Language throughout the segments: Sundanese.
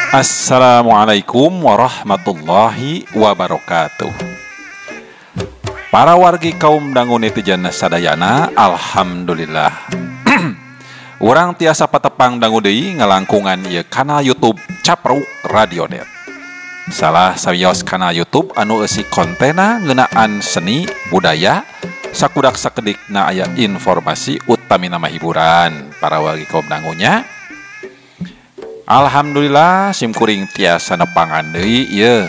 Assalamualaikum warahmatullahi wabarakatuh. Para wargi kaum dangu netizen sadayana, alhamdulillah. Urang tiasa patepang dangu deui ngalangkungan ieu kanal YouTube Capruk Radionet. Salah sawios kanal YouTube anu eusi kontena ngeunaan seni budaya sakudak sakedikna aya informasi utamina mah hiburan para wargi kaum dangunya. Alhamdulillah simkuring tiasa nepangan deui ieu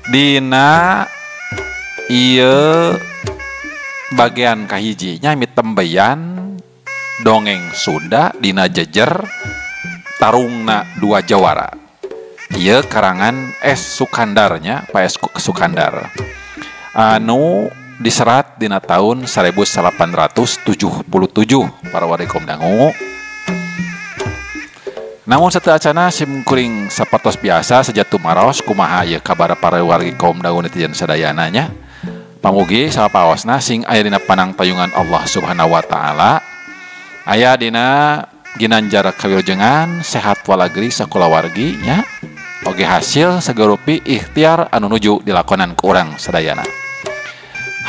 dina ieu bagian kahijinya mitembeyan dongeng Sunda dina jejer tarungna dua jawara. Ieu karangan S Sukandarnya, Pak S Sukandar, anu diserat dina tahun 1877 para wargi kaum dangu. Namun sateu acana simkuring sapertos biasa sejatu maros kumaha ieu kabar para wargi kaum dangu netizen sadayana nya. Pamugi sapaosna sing aya dina panangtayungan Allah Subhanahu wa taala, aya dina ginanjar kawilujengan sehat walagri sakulawargi nya, oge hasil sagarupi ikhtiar anu nuju dilakonan ku urang sadayana.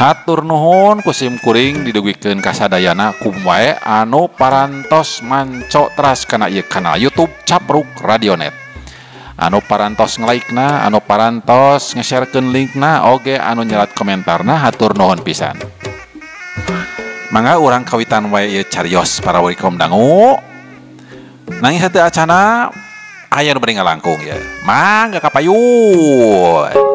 Hatur nuhun ku simkuring didugikeun ka sadayana kum wae anu parantos manco teras kana ieu kanal YouTube Capruk Radionet. Anu parantos nge-like-na, anu parantos nge-sharekeun linkna, oge anu nyerat komentarna, hatur nuhun pisan. Mangga urang kawitan wae ieu carios para wargi kaum dangu. Nanging sateu acana aya nu bade ngalangkung ieu. Mangga kapayun.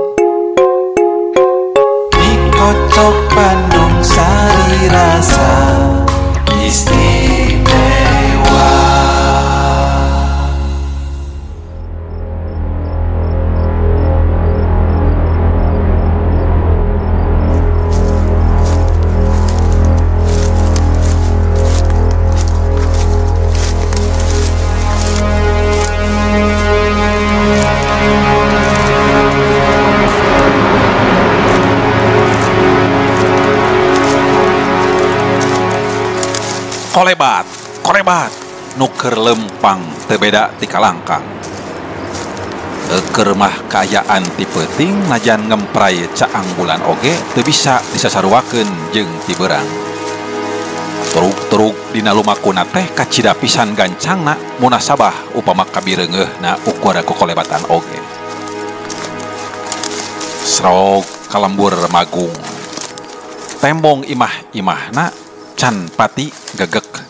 Kocok Bandung sari rasa istimewa. Kolebat, kolebat, nuker lempang teu beda ti kalangkang. Euker mah kaayaan ti peuting najan ngempray caang bulan oge teu bisa disasaruakeun jeung ti beurang. Turug-turug dina lumakuna teh kacida pisan gancangna munasabah upama kabireungeuhna ukur ku kolebatan oge. Srog kalembur magung. Tembong imah-imahna can pati gegek.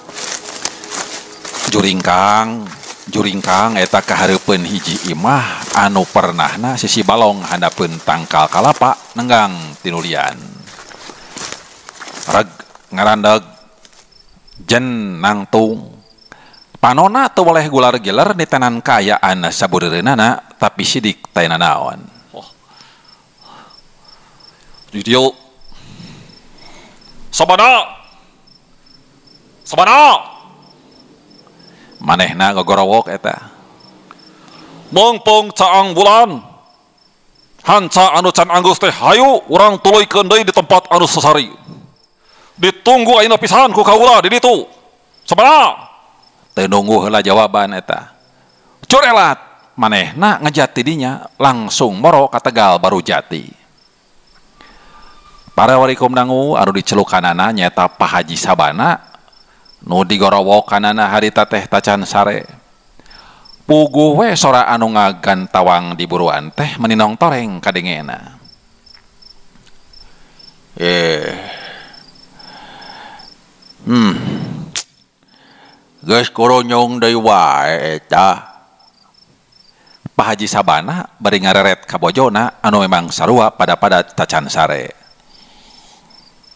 Juringkang, juringkang eta kahareupeun hiji imah anu pernahna sisi balong handapeun tangkal kalapa nenggang tinulian. Reg ngarandeg jen nangtung. Panona teu weleh gular giler nitenan kaayaan sabureureunana tapi sidik teh nanaon. Oh. Di dieu sabana Sabana manehna gogorowok eta. Mongpong caang bulan hanca anu can anggeus teh hayu urang tuluykeun deui di tempat anu sasari. Ditunggu ayeuna pisan ku kaula di ditu. Sabana teu nunggu heula jawaban eta. Curelat manehna ngejati dinya langsung moro ka Tegal baru jati. Para wargi kaum dangu anu dicelukanana nyaeta Pak Haji Sabana nu digorowokanana harita teh tacan sare. Puguh we sora anu ngagantawang di buruan teh meninong toreng kadengena. Geus koronyong deui wae eta. Pak Haji Sabana bari ngareret ka bojona anu memang sarua pada-pada tacan sare.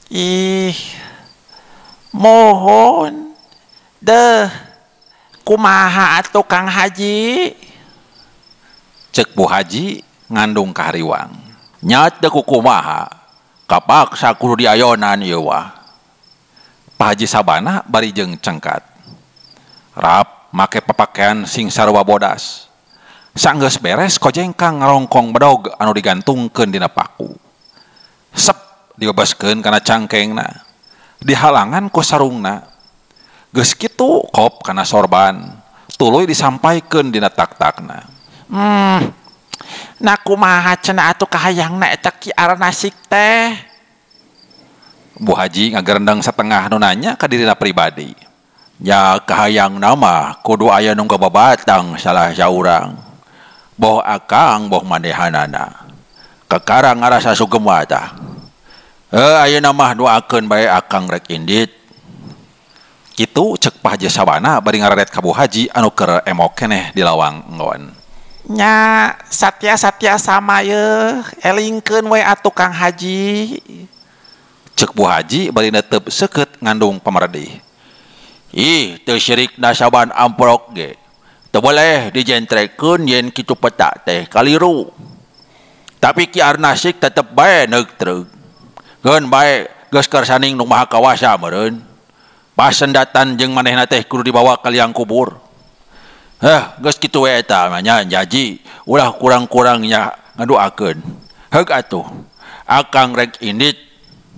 Ih, mohon deh kumaha atuh Kang Haji? Cek Bu Haji ngandung kahariwang. Nya teu kumaha, kapaksa kudu diayonan ieu wah. Pak Haji Sabana bari jeung cengkat. Rap make papakaian sing sarua bodas. Sanggeus beres kojengkang ngarongkong bedog anu digantungkeun dina paku. Sep dibebaskeun kana cangkengna. Dihalangan ku sarungna. Geus kitu kop kana sorban. Tuluy disampaikeun dina tak-takna. Nah kumaha cenah atuh kahayangna eta Ki Arnasik teh? Bu Haji ngagerendeng satengah nu nanya ka dirina pribadi. Nya kahayangna mah kudu aya nu gababatang salah saurang. Boh akang boh manehanana. Kakara ngarasa sugema tah. Ayeuna mah doakeun bae akang rek indit. Kitu cek Pak Haji Sabana bari ngararet ka Bu Haji anu keur emok keneh di lawang enggon. Nya satya-satya sama ye, elingkeun we atuh Kang Haji. Cek Bu Haji bari netep seukeut ngandung pamaredih. Ih, teu syirik saban amprok ge. Teu boleh dijentrekeun yen kitu peta teh kaliru. Tapi Ki Arnasik tetep bae neug treug. Geun bae geus kersaning nu maha kawasa meureun. Pasendatan jeung manehna teh kudu dibawa ka liang kubur. Geus kitu we eta mah nya jaji ulah kurang-kurangnya ngadoakeun. Heug atuh. Akang rek indit.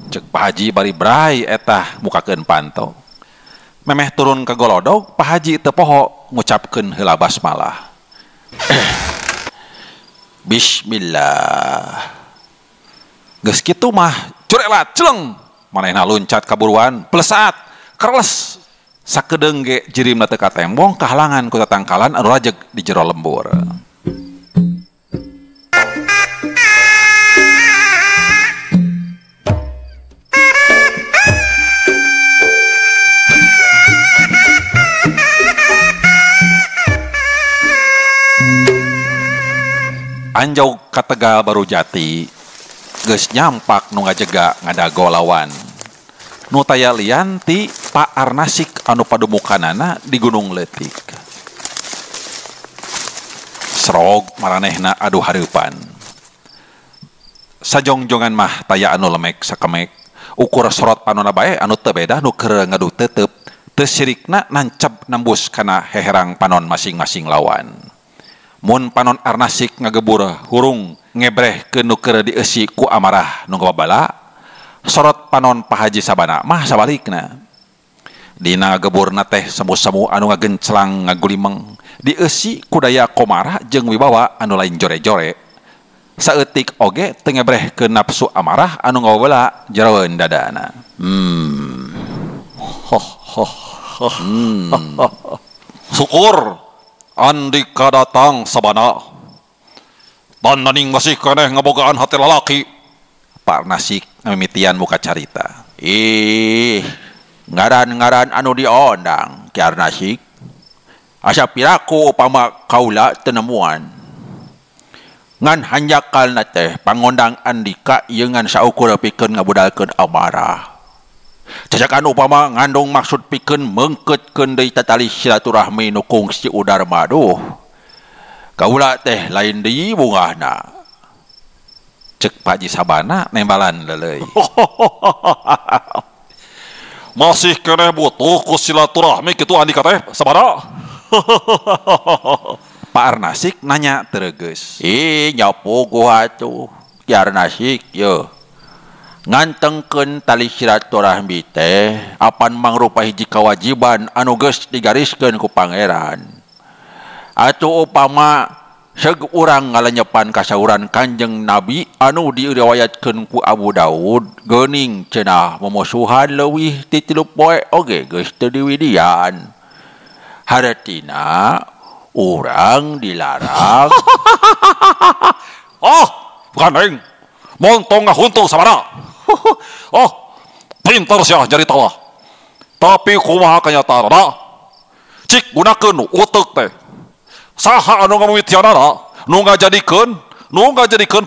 Cek Pak Haji bari bray eta mukakeun panto. Memeh turun ke golodog, Pak Haji teu poho ngucapkeun heula basmalah. Bismillah. Geus kitu mah curelat celeng. Manehna luncat kaburuan, plesat, kereles. Sakedeung ge jirimna teu katembong kahalangan ku tatangkalan anu rajeg di jero lembur. Anjau ka Tegal baru jati geus nyampak nu ngajega ngadago lawan. Nu taya lian ti Pak Arnasik anu padumukanana di Gunung Leutik. Serog maranehna adu hareupan. Sajongjongan mah taya anu lemek sakemek, ukur sorot panona bae anu teu beda nu keur ngadu tetep, teu sirikna nancep nembus kana heherang panon masing-masing lawan. Mun panon Arnasik ngagebur hurung ngebreh ke nu keur dieusi ku amarah nu ngababala, sorot panon Pak Haji Sabana mah sabalikna. Dina geburna teh semu-semu anu ngagencelang ngagulimeng, dieusi ku daya komarah jeung wibawa anu lain jore-jore. Saeutik oge teu ngebreh ke nafsu amarah anu ngababala jeroeun dadana. Syukur Andika datang Sabana. Tananing masih keneh ngabogaan hati lalaki. Pak Arnasik ngamimitian muka carita. Ih, ngaran-ngaran anu diondang Ki Arnasik. Asa piraku upama kaula tenemuan. Ngan hanjakalna teh pangondang Andika ieu ngan saukur pikeun ngabudalkeun amarah. Cacakan upama ngandung maksud pikeun meungkeutkeun deui tatali silaturahmi nu kungsi udar maduh. Kaula teh lain deui bungahna. Cek Pak Haji Sabana nembalan leuleui. Masih keneh butuh ku silaturahmi kitu Andika teh Sabana. Pak Arnasik nanya teregeus. Ih, nyapuguh atuh Ki Arnasik ye. Ngantengkeun tali silaturahmi teh apan mangrupa hiji kawajiban anu geus digariskeun ku pangeran. Atuh upama seug urang ngalenyepan kasauran Kanjeng Nabi anu diriwayatkeun ku Abu Daud geuning cenah memusuhan leuwih ti 3 poe oge geus teu diwidian. Hartina urang dilarang. Oh, gandeng. Montong ngahuntung Sabana. Oh, pinter sia jadi tawa. Tapi kumaha kanyataanna? Cik gunakeun uteuk teh. Saha anu ngamimitianana nu ngajadikeun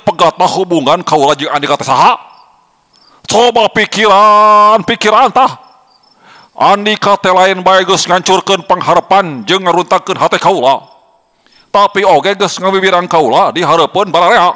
pegatna hubungan kaula jeung Andika teh saha? Coba pikiran tah. Andika teh lain bae geus ngancurkeun pangharepan jeung ngaruntakeun hate kaula. Tapi oge geus ngawiwirang kaula di hareupeun bararea.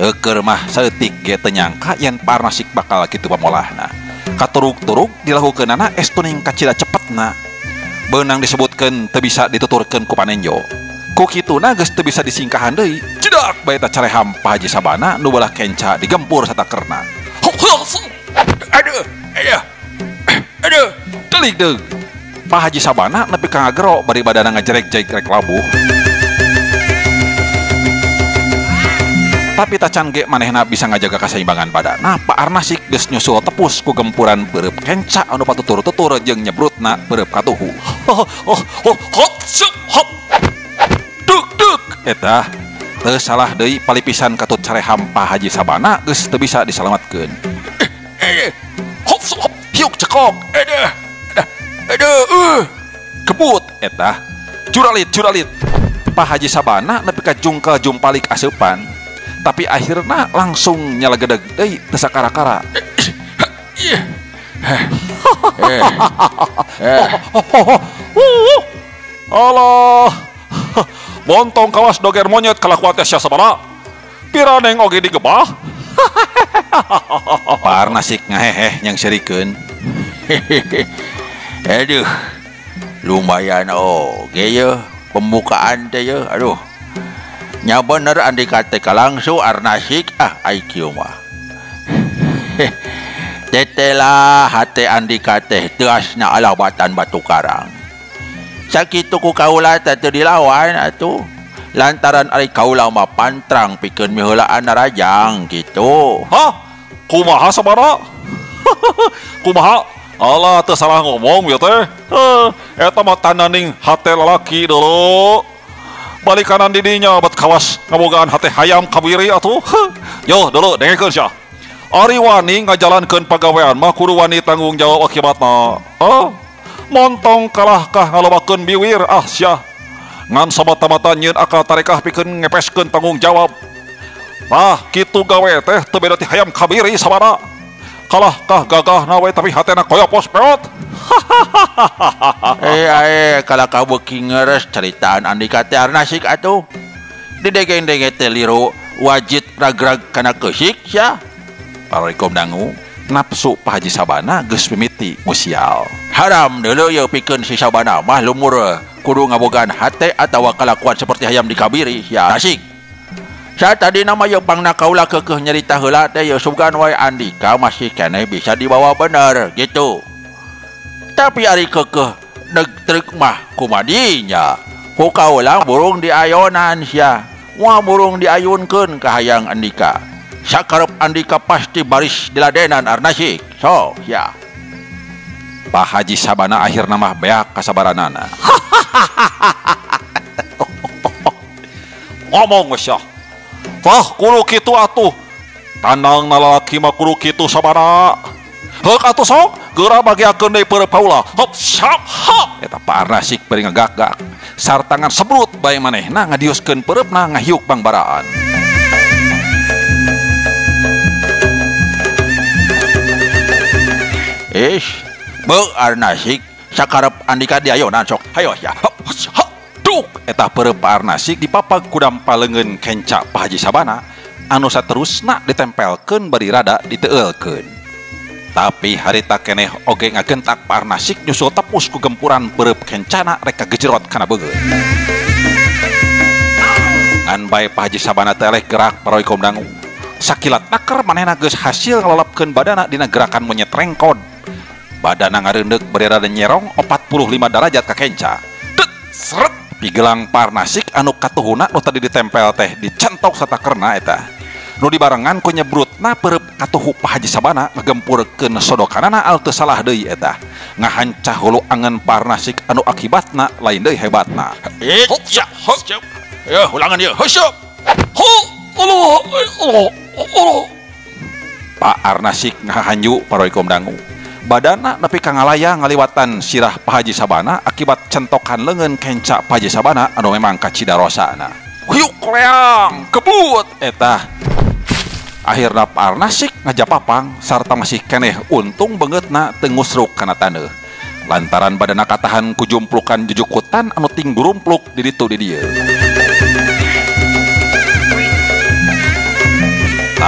Heukeur mah saeutik ge teu nyangka yen Pak Arnasik bakal kitu pamolahna. Katurug-turug dilakukeunana estuning kacida cepetna. Beunang disebutkeun teu bisa dituturkeun ku panenjo. Ku kituna geus teu bisa disingkahan deui. Cidak bae ta careham Pak Haji Sabana nu belah kenca digempur satakerna. Aduh, aduh. Aduh, delik deug. Pak Haji Sabana nepi ka ngagero bari badana ngajerek-jerek rek labuh. Tapi tacan ge manehna bisa ngajaga kasaimbangan badana. Pak Arnasik geus nyusul tepus ku gempuran peureub kenca anu patutur-tutur jeung nyebrutna peureub katuhu. Hop. Duk duk eta teu salah deui palipisan katut careham Pak Haji Sabana geus teu bisa disalamatkeun. Hop hop hiuk cekok. Aduh. Aduh. Kebut eta. Curalit curalit. Pak Haji Sabana nepi ka jungkel jumpalik aseupan. Tapi akhirna langsung nyalagedeg deui teu sakara-kara. Allah. Bontong kawas doger monyet kalakuan teh sia Sabana. Piraneng oge digebah. Pak Arnasik ngaheheh yang serikeun. Aduh. Lumayan oge ye pembukaan teh ye. Aduh. Nya bener andika teh kalangsu Arnasik ah IQ mah. Tetela hate andika teh teasna alabatan batu karang. Sakitu ku kaula teh teu dilawan atuh. Lantaran ari kaula mah pantrang pikeun miheulaan narajang kitu. Hah? Kumaha Sabana? Kumaha? Allah teu salah ngomong ieu teh. Eta mah tananing hate lalaki dulu. Balik kanan didinya bet kawas ngabogaan hate hayam kabiri atuh. Yo dulu dengekeun sia. Ari wani ngajalankeun pagawean mah kudu wani tanggung jawab akibatna. Montong kalahkah ngalobakeun biwir ah sia. Ngan samata-mata nyieun akal tarekah pikeun ngepeskeun tanggung jawab. Tah kitu gawe teh teu beda ti hayam kabiri Sabana. Kalahkah gagahna we tapi hatena koyo pos peot. Kalau kau beuki ngeres ceritaan andika teh Arnasik atuh. Didegeng-denge teh liru wajit ragrag kana keusik sia. Paraikom dangu nafsu Pak Haji Sabana geus mimiti musial. Haram deuleu ye pikeun si Sabana mah lumur kudu ngabogaan hate atawa kalakuan seperti hayam dikabiri sia. Nasik. Sa tadi nama ye pangna kaula keukeuh nyerita heula teh ye sugan wae andika masih keneh bisa dibawa bener gitu. Tapi ari keukeuh neg truk mah kumadinya. Ku kaula burung diayonan sia. Moal burung diayunkeun ka hayang andika. Sakarep andika pasti baris diladenan Arnasik. So, sia. Pak Haji Sabana akhirna mah beak kasabaranana. Ngomong geus sia. Tah kudu kitu atuh. Tandang lalaki mah kudu kitu Sabana. Heuk atuh sok, geura bagiakeun deui peureub kaula. Hop sap hop. Eta Pak Arnasik bari ngagak-gak. Sartangan sebrut bae manehna ngadiuskeun peureupna ngahiuk bangbaraan. Ish, beuh Arnasik sakarep andika diayonan sok. Hayo sia. Hop hop duk. Eta peureub Pak Arnasik dipapag ku dampa leungeun kenca Pak Haji Sabana anu saterusna ditempelkeun bari rada diteueulkeun. Tapi harita keneh oge ngagentak Pak Arnasik nyusul tepus ku gempuran peureub kencana rek kagejerot kana beungeut. Ngan bae Pak Haji Sabana teh eleh gerak paroikom dangu. Sakilat naker manehna geus hasil ngalolopkeun badana dina gerakan monyet rengkod. Badana ngareundeuk bari rada nyerong 45 derajat ka kenca. Dek seret pigelang Pak Arnasik anu katuhuna nu tadi ditempel teh dicentok satakerna eta. Nu dibarengan ku nyebrutna peureub katuhu Pak Haji Sabana ngagempurkeun sodokanana al teu salah deui eta. Ngahancah hulu angen Pak Arnasik anu akibatna lain deui hebatna. Hop ya hop. Ya ulangan ieu. Heusyeup. Ho Allah Allah Allah. Pak Arnasik ngahanju paroikom dangu. Badana nepi ka ngalayang ngaliwatan sirah Pak Haji Sabana akibat centokan leungeun kenca Pak Haji Sabana anu memang kacida rosana. Hiuk kleang kebut eta. Akhirna Pak Arnasik ngajapapang sarta masih keneh untung beungeutna teu ngusruk kana taneuh. Lantaran badana katahan ku jumplukan jujukutan anu ting gurumpluk di ditu di dieu.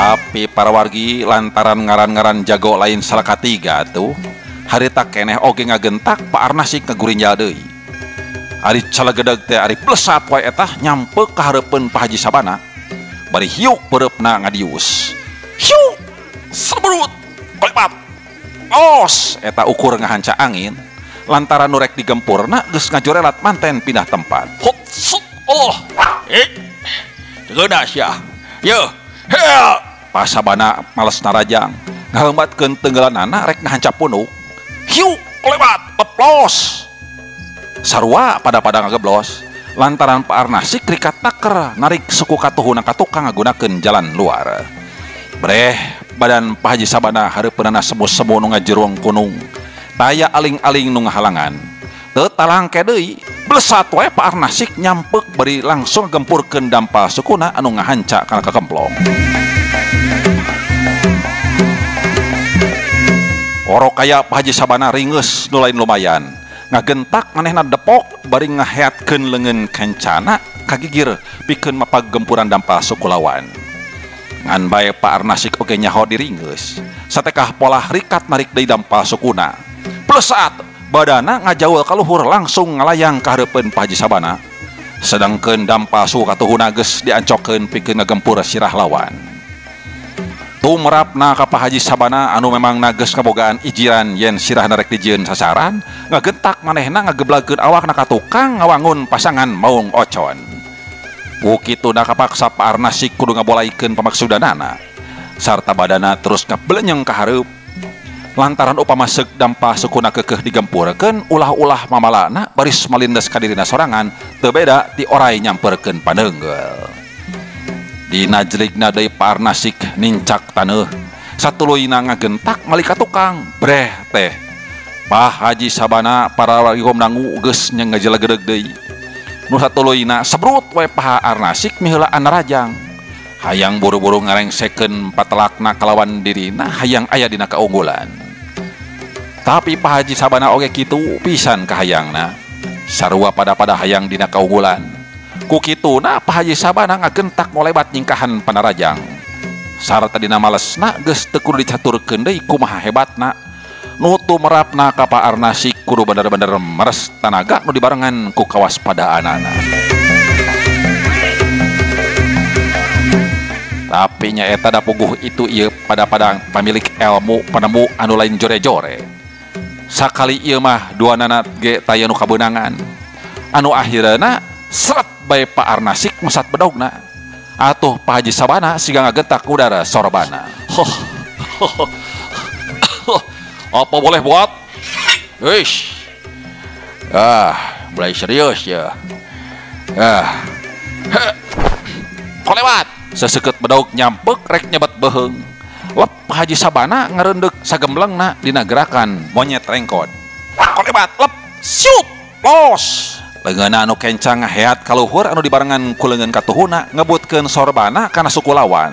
Tapi para wargi lantaran ngaran-ngaran jago lain salah katiga tuh harita keneh oge ngagentak Pak Arnasik ngagurinjal deui. Ari calegedeg teh ari plesat wae eta nyampe ka hareupeun Pak Haji Sabana. Bari hiuk peureupna ngadius. Hiuk sebrut kolebat. Os eta ukur ngahanca angin lantaran nu rek digempurna geus ngajorelat manten pindah tempat. Hop sut Allah. Teu sia. Yeuh. Pak Sabana males narajang ngaheumbatkeun tenggelanana rek ngahanca punuk. Hiuk kolebat leplos. Sarua pada-pada ngageblos lantaran Pak Arnasik rikat taker narik suku katuhuna ka tukang ngagunakeun jalan luar. Breh badan Pak Haji Sabana hareupeunana semu-semu nu ngajeruang kunung. Taya aling-aling nu ngahalangan. Teu talangke deui, blesat wae Pak Arnasik nyampek bari langsung gempurkeun dampal sukuna anu ngahanca kana kakemplong. Orok kaya Pak Haji Sabana ringeus nu lain lumayan. Ngagentak manehna depok bari ngaheatkeun leungeun kencana kagigir pikeun mapag gempuran dampal suku lawan. Ngan bae Pak Arnasik oge nyaho diringeus. Satekah polah rikat narik deui dampal sukuna. Plesat badana ngajaul ka luhur langsung ngalayang ka hareupeun Pak Haji Sabana. Sedangkeun dampal suku katuhuna geus diancokeun pikeun ngagempur sirah lawan. Tumerapna ka Pak Haji Sabana anu memang geus kabogaan ijiran yen sirahna rek dijieun sasaran, ngagentak manehna ngageblagkeun awakna ka tukang ngawangun pasangan maung ocon. Ku kituna kapaksa Pak Arnasik kudu ngabolaikeun pamaksudanana. Sarta badana terus ngabelenyeng ka hareup. Lantaran upama seuk dampal sukuna keukeuh digempurkeun, ulah-ulah mamalana baris malindes ka dirina sorangan teu beda ti orai nyamperkeun paneunggeul. Dina jeligna deui Pak Arnasik nincak taneuh satuluyna ngagentak malika tukang breh teh Pak Haji Sabana para wargi dangu geus ngajelegedeg deui nu satuluyna sebrut we Pak Arnasik miheulaan narajang hayang buru-buru ngarengsekeun patelakna kalawan dirina hayang aya dina kaunggulan. Tapi Pak Haji Sabana oge kitu pisan kahayangna sarua pada-pada hayang dina kaunggulan. Ku kituna Pak Haji Sabana ngagentak molebat nyingkahan panarajang. Sarta dina malesna geus teu kudu dicaturkeun deui kumaha hebatna. Nu tumerapna ka Pak Arnasik kudu bener-bener meres tanaga nu dibarengan ku kawaspadaanana. Tapi nyaeta da puguh itu ieu pada-pada pamilik ilmu penemu anu lain jore-jore. Sakali ieu mah duanana ge taya nu kabeunangan. Anu akhirna seret bae Pak Arnasik mesat bedogna. Atuh Pak Haji Sabana siga ngagentak udara sorbana. Apa boleh buat? Wish. Mulai serius ya. Kolewat seseukeut bedog nyampek rek nyebat beuheung. Lep Pak Haji Sabana ngareundek sagemblengna dina gerakan monyet rengkot. Kolebat lep siup los. Leungeunna anu kencang ngaheat ka luhur anu dibarengan ku leungeun katuhuna ngebutkeun sorbana kana suku lawan.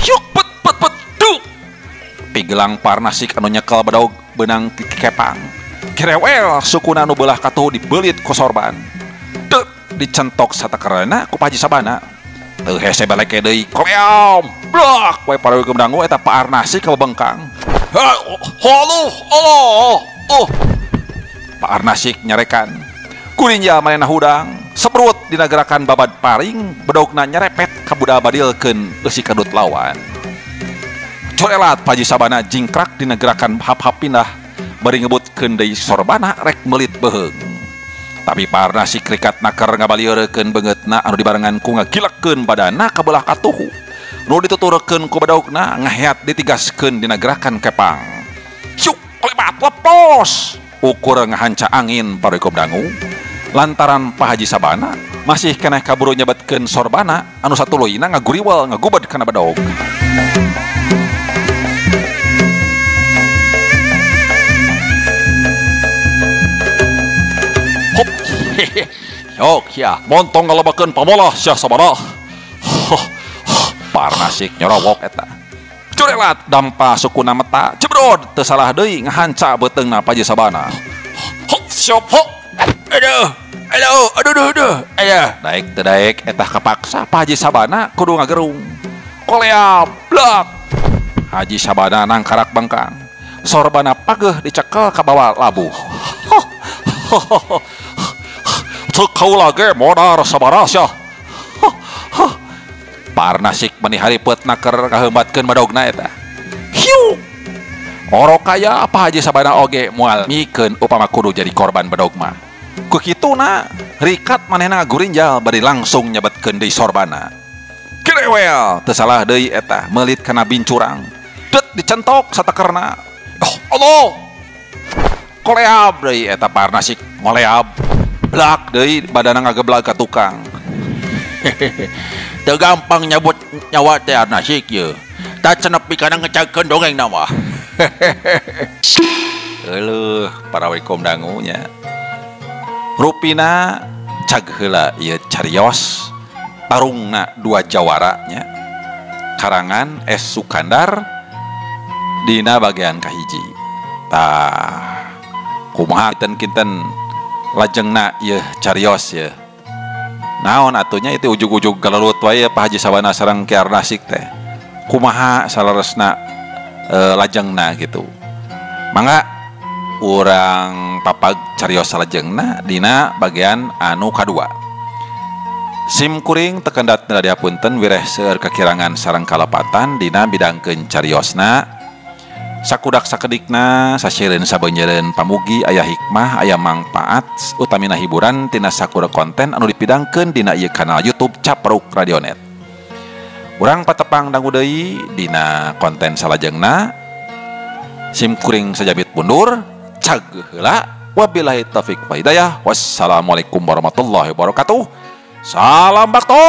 Hyuk pet pet pet duk. Pigelang Parnasik anu nyekel bedog beunang kekepang. Kerewel sukuna anu beulah katuhu dibeulit ku sorban. Deuk dicentok satakerana ku Pak Haji Sabana. Teu hese baleke deui. Koleom. Blok we para dangu eta Pak Arnasik kabebengkang. Haluh Allah. Oh. Pak Arnasik nyarekan. Kurinja manehna hudang, sebrut dina gerakan babad paring, bedogna nyerepet ka budak badilkeun eusi kadut lawan. Corelat Pak Haji Sabana jingkrak dina gerakan hap-hap pindah, bari ngebutkeun deui sorbana rek meulit beuheung. Tapi Pak Arnasik rikat naker ngabalieurekeun beungeutna anu dibarengan ku ngagilekeun badana ka beulah katuhu. Nu dituturkeun ku bedogna ngaheat ditigaskeun dina gerakan kepang. Syuk lebat lepos. Ukur ngahanca angin parukom dangu. Lantaran Pak Haji Sabana masih keneh kaburu nyebetkeun sorbana anu satuluyna ngaguriwel ngagubed kana bedog. Hop. Sok sia montong ngalebakeun pamolah sia Sabana. Parnasik nyorowok eta. Curelat dampa sukuna meta jebrod teu salah deui ngahanca beuteungna Pak Haji Sabana. Hop siap hop. Aduh, aduh, aduh, aduh, aduh. Aya. Daek teu daek eta kapaksa Pak Haji Sabana kudu ngagerung. Koleab blak. Haji Sabana nangkarak bengkang. Sorbana pageuh dicekel ka bawah labuh. Cek kaula ge modar sabaraha sia. Parnasik meni haripet naker kaheumbatkeun badogna eta. Hiu. Orok kaya apa Haji Sabana oge moal mikeun upama kudu jadi korban bedog mah. Ku kituna rikat manehna gurinjal bari langsung nyebetkeun deui sorbana. Kirewel teu salah deui eta meulit kana bincurang. Det dicentok satekerna. Oh, Allah. Koleab deui eta Parnasik ngoleab. Blak deui badana ngageblag ka tukang. Teu gampang nyabut nyawa teh Arnasik ye. Tak cenepi kana ngecagkeun dongeng nama. Euleuh para wekom dangunya. Rupina cag heula ieu carios tarungna dua jawara nya. Karangan S Sukandar dina bagian kahiji. Tah kumaha kinten-kinten lajengna ieu carios ye. Naon atunya itu ujug-ujug galelut wae Pak Haji Sabana sareng Ki Arnasik teh. Kumaha saleresna lajengna gitu. Mangga urang papag carios salajengna dina bagian anu kadua. Sim kuring tekendat diapunten wireh seueur kakirangan sareng kalepatan dina bidangkeun cariosna. Sakudak sakedikna sasieureun sabeunjeureun pamugi aya hikmah aya mangpaat utamina hiburan tina sakudak konten anu dipidangkeun dina ieu kanal YouTube Capruk Radionet. Urang patepang dangu deui dina konten salajengna. Sim kuring sajabit mundur cag heula wabillahi taufik wa hidayah. Wassalamualaikum warahmatullahi wabarakatuh. Salam baktos.